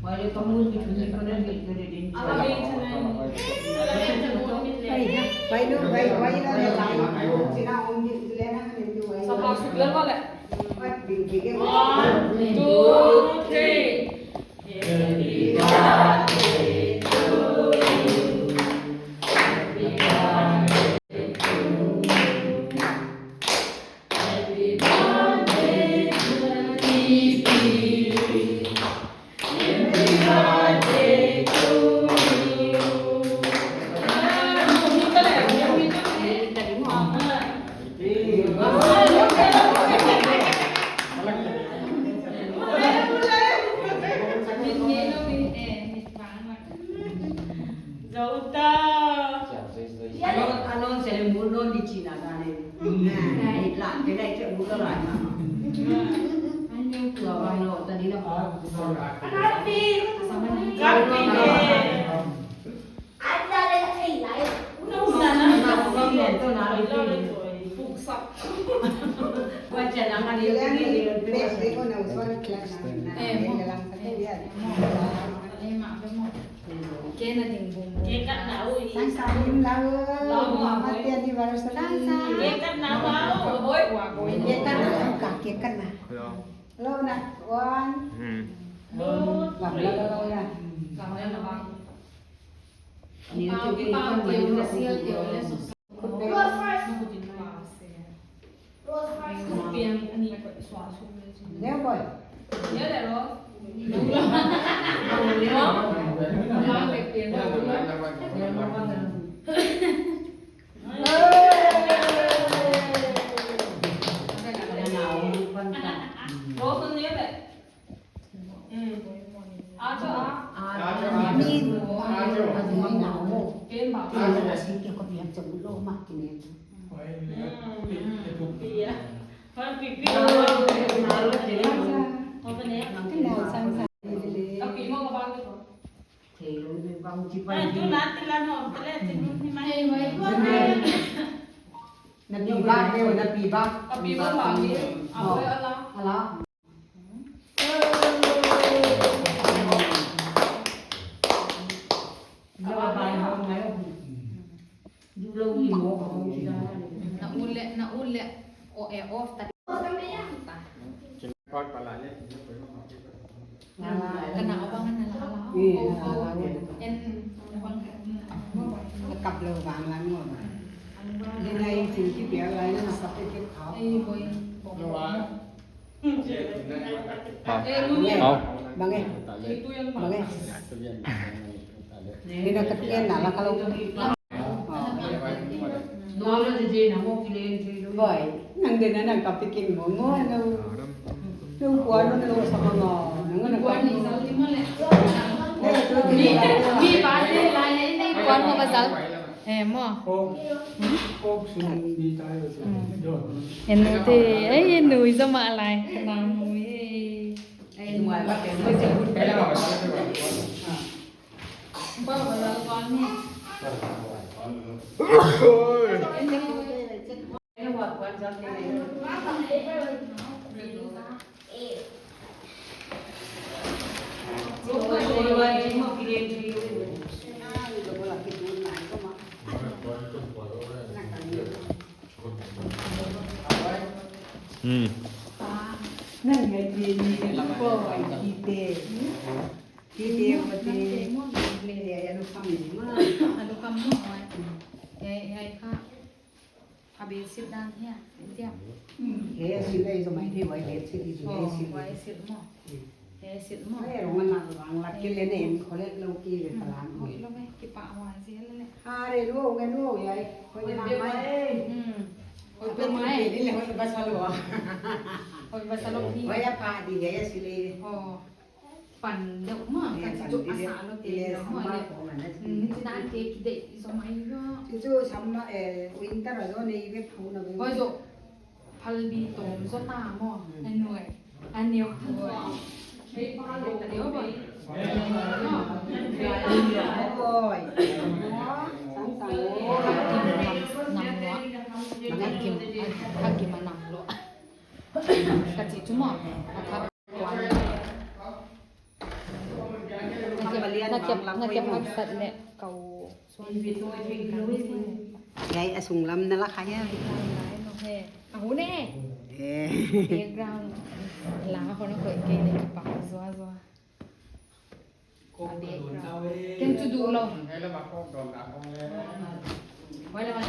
Why you come with me? Why you don't want me to? Hey, why you, why, why you don't like? One, two, three. Hello. ເກັບ ເກັບຜັກສັດແຫຼະ ເຂົາ ຍາຍອະສຸງລຳນັ້ນລະຄະຍາຍ ອາຫູແນ່ ເອ ເບກກຣາວ ລາວເຂົານະ ເຄີຍເກເລປາກ ເກນຈຸດູລາວ ໄວ້ລະວ່າ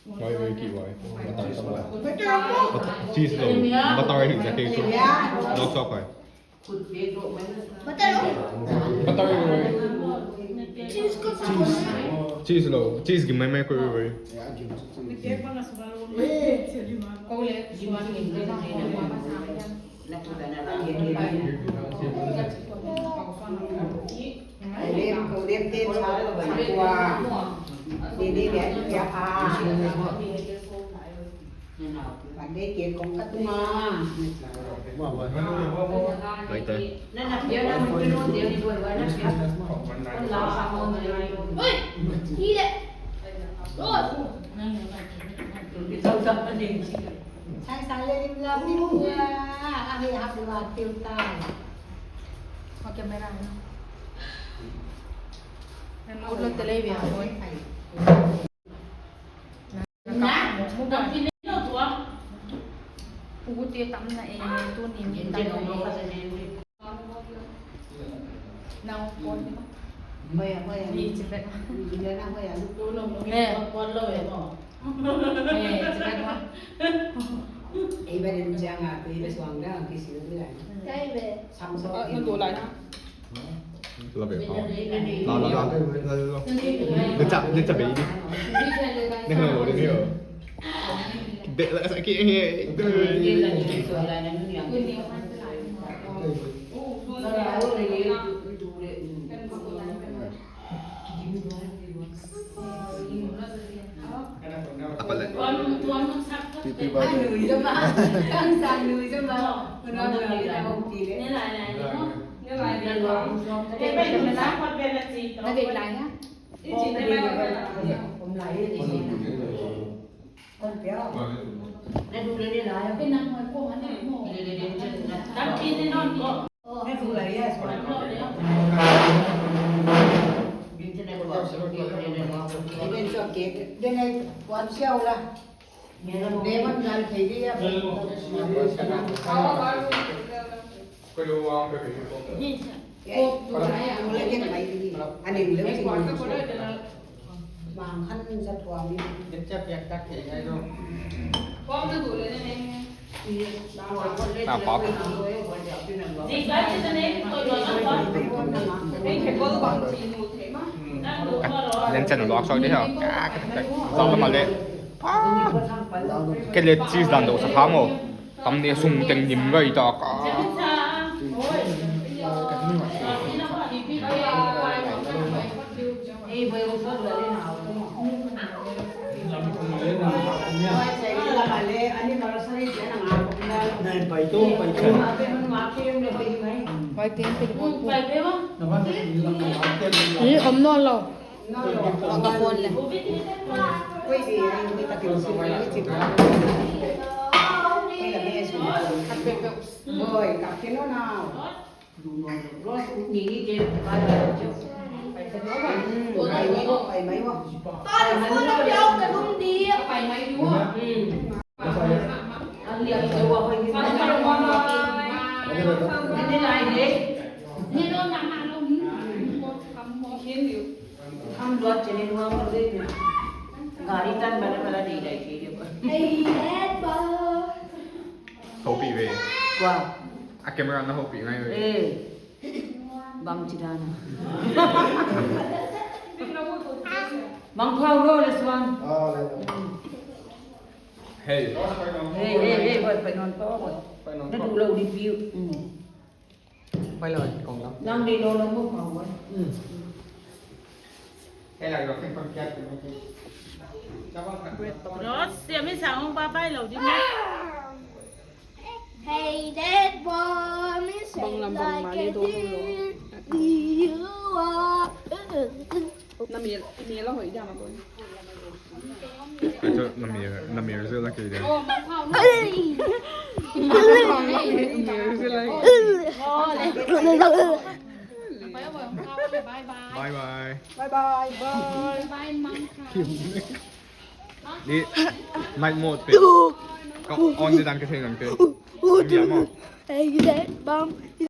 Why you keep why? Butter somewhere. Butter. Cheese though. Butter right here. Exactly. Not so far. Butter. Butter. Cheese. Cheese. Cheese. Give my microwave. Go let you want to. ເຂົາເລັມ ເຂົາເລັມເທດຊາດກວ່າ ນີ້ ນີ້ແຫຼະ ຢາອາ ບັນໄດເກດຂອງກະຕຸມາ ໄປເຕີ ນັ້ນນະ ດຽວນະ ມັນໄປໂນ່ນ ດຽວນີ້ ເບິ່ງວ່ານັ້ນ ເອີຍ ນີ້ແຫຼະ ໂອ້ຍ ເຈົ້າຈຳປະເດັນ ໃຊ້ສາຍເລັບລິບລັບນີ້ເພື່ອອະເຮຮັບຫຼືວ່າຕິວຕາຍ ເອົາແກມໄປລ້າງເນາະ ແມ່ນໝົດລົດເຕເລເວຍ ໂອ້ຍ ນະ ນະ ກິນເນາະຕົວ ຜູ້ຕິດຕາມນະເອ ຕົວນີ້ມີຕາມນະເອ. ເນົ່າກ່ອນເນາະ ເມື່ອຍ ເມື່ອຍ ນີ້ຈະແບບ ເດີນນະ ເມື່ອຍ ແມ່ ກ່ອນເລີຍເນາະ ແມ່ຈະແບບວ່າ ເອີ ໄປເດີນຈາງອາ ໄປສວງດາ ໄປຊິວເລື່ອຍ ໄດ້ເວີຍ ຊ້ຳຊອກ ມັນໂຕຫຼາຍນະ ລາວແບບເອົາ ລາວ ລາວ ລາວ ລາວ ເດີນຈັບ ເດີນຈັບໄປອີກ ເດີນເດີນ ເດ ລະ ສະ ເກ ເຮ ເດີນ ອາປາແລະ ປີປີບາຍ ອັນໜູຈະມາ ຕັ້ງໃຈໜູຈະມາ ເພິ່ນວ່າເພິ່ນເອົາໄປໃນຫ້ອງຕີເດ້ ຫຼາຍໆເນາະ ຫຼາຍໆ ເປັນໄປເປັນມາສັກ ເປັນລະຈີ ນາເດກຫຼາຍນະ. ອມຫຼາຍ ຄົນປຽວ ໄດ້ດູເລີຍ ໄດ້ຫຼາຍ ເປັນນາງມວຍພວກອັນນີ້ ເດ ເດ ເດ ເດ ເດ ຕາມກິນແນ່ນອນກໍ ແມ່ຜູ້ໃດຍາສວນ ເປັນຊົ່ວເກດ ເດ ໃນວັນຊຽວລະ ເດ ວັນງານໄທເດຍ ອັນນີ້ເລີຍຊິ ບາງຄັນສະທ້ອນນີ້ ເຮັດຈັກແຍກຈັກເອງໄດ້ເນາະ ໜ້າປັບ ເລນເຊັນ ບອກຊອກເດ້ ຊອກມາເລີຍ ເກເລດຊີສ ດານໂດສະພາໂມ ຕຳເນຊຸງເຕັງຍິມເວີຍຕອກ ອືມ ອອມນອນແລ້ວ. ອອກມາຄົນແຫຼະ Hopi ve. Kua. A camera na hopi ngai ve. Eh. Bang chidana. Bang Paulo le swan. Hey. Hey, hey, hey, ໄປນອນຕໍ່ ໄປນອນຕໍ່ ໄດ້ດູແລ້ວ review. ອືມ. ໄປເລີຍ ກອງລະ ນັ່ງດີໂລລະ ມື້ເຜົາເວີຍ. ອືມ ໃຫ້ລາວເປັນຄົນຈັດເປັນຄົນ Rossia, mi sa un papai lo di me. Hey, that boy, mi sa like it. ນະເມ ເມລະ ຫອຍດຳ ນະເມ ນະເມ ເຊີລະເກເດ ເອີຍ ເມເຊີລະເກ ບາຍບາຍ ບາຍບາຍ ບາຍບາຍ ບາຍບາຍ ມັງຄະ ນີ້ ໄມໂມດເປັນ ກໍອອນຈະດັງກະເທຍນັ້ນເປັນ ເປັນເມຍໝໍ.